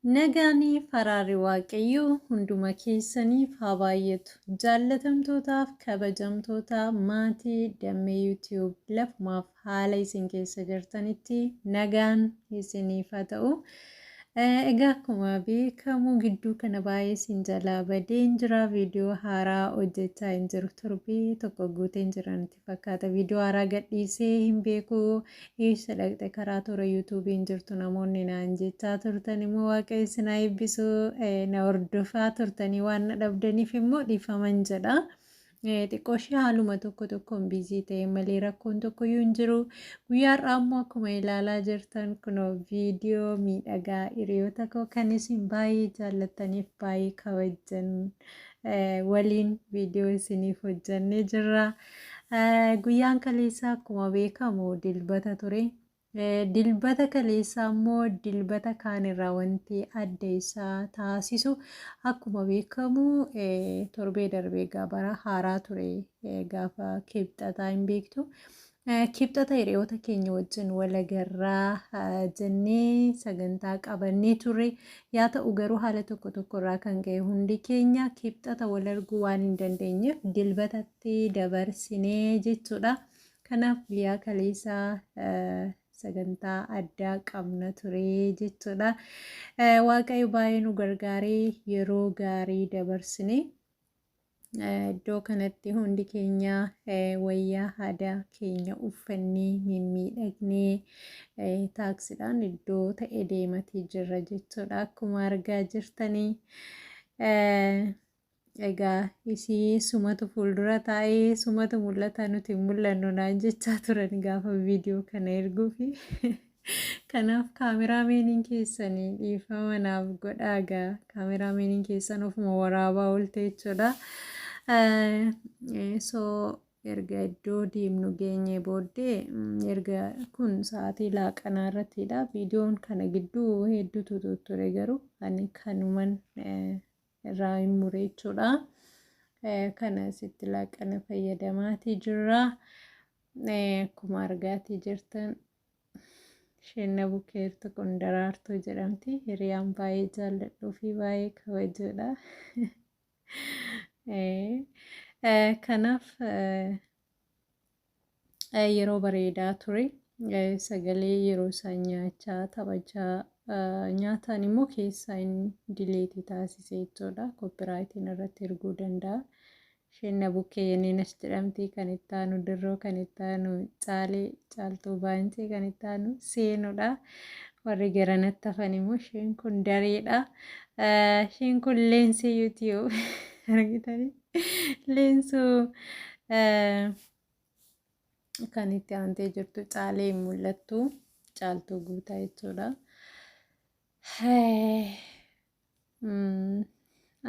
Nagaan faraarri Waaqayyoo hunduma keessaniif haa baay'atu. Jaallatamtootaaf kabajamtoota maatii Dammee YouTube lafumaaf haala isin keessa jirtanitti nagaan isiniif haa ta'u. Egaa akkuma beekamu gidduu kana baay'ee isin jalaa badeen jira. Viidiyoo haaraa hojjechaa hin jiru. Torbee tokko guuteen jira natti fakkaata. Viidiyoo haaraa gadhiisee hin beeku. Eessa dhaqxe karaa toora yuutuubiin jirtu namoonni naan jechaa turtan immoo Waaqayyo isin haa eebbisu. Na hordofaa turtanii waan na dhabdaniif immoo dhiifaman jedha. Xiqqoo ishee haaluma tokko tokkoon busy ta'e malee rakkoon tokkoyyuu hin jiru. Guyyaa har'aa immoo akkuma ilaalaa jirtan kunoo viidiyoo miidhagaa hiriyoota koo kan isin baay'ee jaallattaniif baay'ee kabajjan waliin viidiyoo isiniif hojjannee jirra. Guyyaan kaleessaa akkuma beekamu Dilbata ture. Dilbata kaleessaa immoo dilbata kaan irraa wanti adda isaa taasisu akkuma beekamu torbee darbee egaa bara haaraa ture gaafa Kibxataa hin beektu. Kibxata hiriyoota keenya wajjin wal agarraa jennee sagantaa qabannee turre. Yaa ta'u garuu haala tokko tokko irraa kan ka'e hundi keenya Kibxata wal arguu waan hin dandeenyeef Dilbatatti dabarsinee jechuudha. Kanaaf guyyaa kaleessaa sagantaa addaa qabna ture jechuudha. Waaqayyo baay'ee nu gargaaree yeroo gaarii dabarsine. Iddoo kanatti hundi keenya wayyaa aadaa keenya uffannee mimmiidhagnee taaksiidhaan iddoo ta'e deematii jirra jechuudha. Akkuma argaa jirtanii. Egaa isii sumatu fuuldura taa'ee sumatu mul'ata nuti hin mul'annu naan jechaa turan gaafa viidiyoo kana erguufi. Kanaaf kaameraameniin keessanii dhiifama naaf godhaa egaa kaameraameniin keessan ofuma waraabaa oolte jechuudha. So erga iddoo deemnu geenyee booddee erga kun sa'aatii laaqanaa irrattidha. Viidiyoon kana gidduu hedduutu ture garuu ani kanuman irraa hin mure jechuudha. Kana asitti laaqana fayyadamaatii jirra. Akkuma argaatii jirtan isheen na bukkeertu kun Daraartuu jedhamti. Hiriyaan baay'ee jaalladhuu fi baay'ee kabajuudha. Kanaaf yeroo bareedaa ture. Sagalee yeroo isaan nyaachaa taphachaa nyaataan immoo keessaa inni dileetii taasise jechuudha. Koppiraayitiin irratti erguu danda'a. Isheen na bukkee Yeneenash jedhamti. Kan itti aanu Dirroo, kan itti aanu Caalee, Caaltuu Baancee, kan itti aanu Seenuudha. Warri garanatti hafan immoo isheen kun Dareedha. Isheen kun Leensee YouTube argitanii? Leensuu kan itti aantee jirtu Caalee hin mul'attu. Caaltuu Guutaa jechuudha.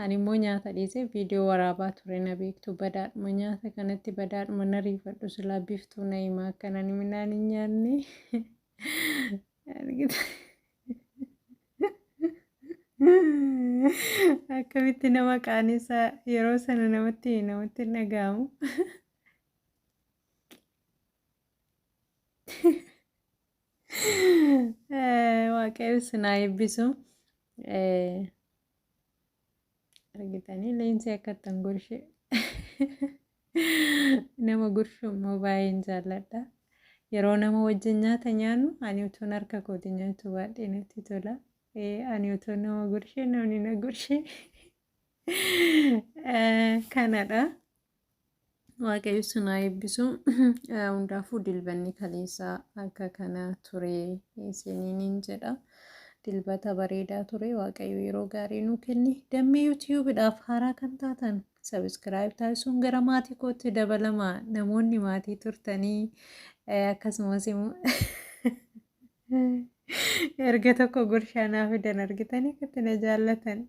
Ani immoo nyaata dhiisee viidiyoo waraabaa ture na beektu badaadhuma nyaata kanatti badaadhuma na riifadhu silaa biftuu na himaa akkan ani midhaan hin nyaanne. Akkamitti nama qaanessaa yeroo sana namatti namatti hin dhaga'amu. Waaqayyo isin haa eebbisu. Argitanii leensi akka ittiin gurshe. Nama gurshu immoo baay'een jaalladha. Yeroo nama wajjin nyaata nyaannu ani utuun harka kootiin nyaachuu baadhee natti tola. Ani utuun nama gurshee namni na gurshee kanadha. Waaqayyo isin haa eebbisu. Hundaafuu Dilbanni kaleessaa akka kana ture isiniin jedha. Dilbata bareedaa ture. Waaqayyo yeroo gaarii nuu kenne. Dammee yuutiyuubidhaaf haaraa kan taatan sabiskiraayib taasisuun gara maatii kootti dabalama. Namoonni maatii turtanii akkasumas immoo erga tokko gurshaa naa fidan argitanii akkatti na jaallatan.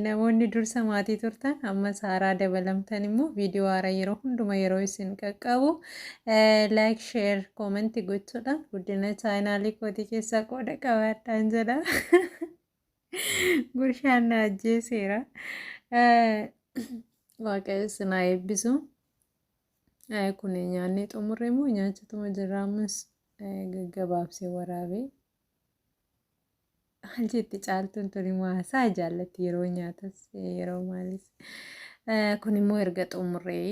Namoonni dursa maatii turtan ammas haaraa dabalamtan immoo viidiyoo haaraa yeroo hunduma yeroo isin qaqqabu laayik, sheer, koomentii gochuudhaan guddina chaayinaalii kootii keessaa qooda qabaadhaan jedha. Gurshaan na ajjeeseera. Waaqayyo isin haa eebbisu. Kun nyaannee xumurre moo nyaachatuma jirra ammas gaggabaabsee waraabee. Maal jetti caaltuun tun immoo haasaa jaallatti yeroo nyaatas yeroo maalis. Kun immoo erga xumurree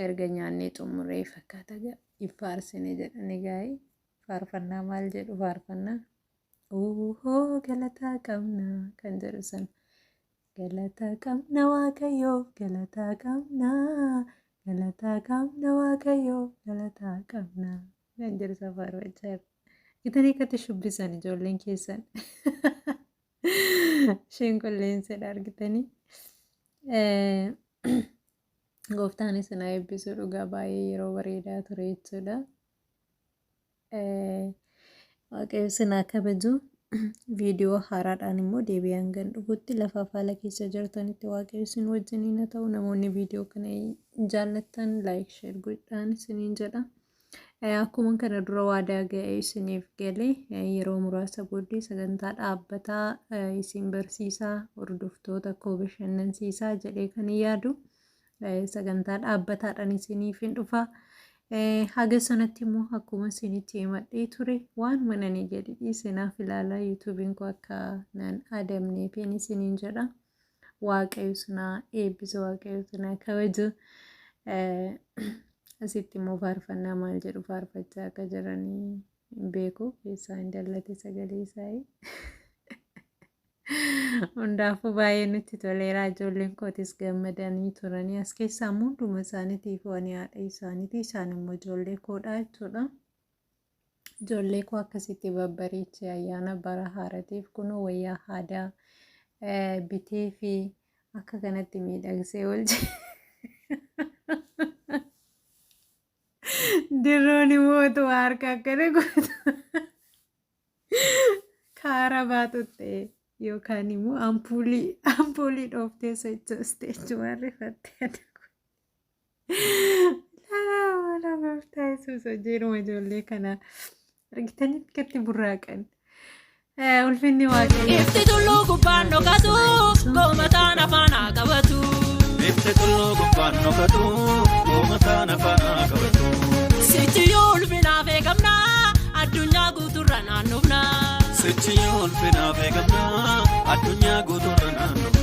erga nyaannee xumurree fakkaata hin faarsine jedhani gaa'ee faarfannaa maal jedhu faarfannaa. Oohoo galataa qabna kan jedhu sana. Galataa qabna Waaqayyoof galataa qabna galataa qabna Waaqayyoof galataa qabna kan jedhu sana faarfachaa jira. Gitanii akkatti shubbisan ijoolleen keessan. Isheen qilleensadha argitanii. Gooftaan isin haa eebbisu dhugaa baay'ee yeroo bareedaa ture jechuudha. Waaqayyo isin haa kabaju. Viidiyoo haaraadhaan immoo deebi'ee hangan dhufutti lafa haala keessa jirtanitti Waaqayyo isin wajjiniin haa ta'u. Namoonni viidiyoo kana jaallattan like share godhaan isiniin jedha. Akkuma kana dura waadaa ga'ee isiniif gale yeroo muraasa booddee sagantaa dhaabbataa isin barsiisaa hordoftoota koo bashannansiisaa jedhee kan yaadu sagantaa dhaabbataadhaan isiniif hin dhufa. Haga sanatti immoo akkuma isinitti himadhee ture waan mananii gadi dhiise naaf ilaalaa yuutuubiin koo akka naan adamneefin isiniin jedha. Waaqayyo sinaa eebbisu waaqayyo sinaa kabaju. Asitti immoo faarfannaa maal jedhu faarfachaa akka jiranii hin beeku keessaa hin dallate sagalee isaa. Hundaafuu baay'ee nutti toleera. Ijoolleen kootis gammadanii turanii. As keessaa immoo hunduma isaaniitiif ani haadha isaaniiti. Isaan immoo ijoollee koodha jechuudha. Ijoollee koo akkasitti babbareechee ayyaana bara haaraatiif kunoo wayyaa aadaa bitee fi akka kanatti miidhagsee oolche. Dirroon immoo utuu harka akkana gootu. Kaara baatutte yookaan immoo ampuulii ampuulii dhooftee sochooste jechuun rifattee adda. Lala mala gooftaa Yesuus hojiidhuma ijoollee kana argitanii akkatti burraaqan. Ulfinni Waaqayyoo. Ifti tulluu gubbaan dhokatu, goomataan afaan haa qabatu. Ifti tulluu gubbaan dhokatu, goomataan afaan haa qabatu. Sichi yoo ulfinaaf eegamna, addunyaa guutuurra naannofna. Sichi yoo ulfinaaf eegamna, addunyaa guutuurra naannofna.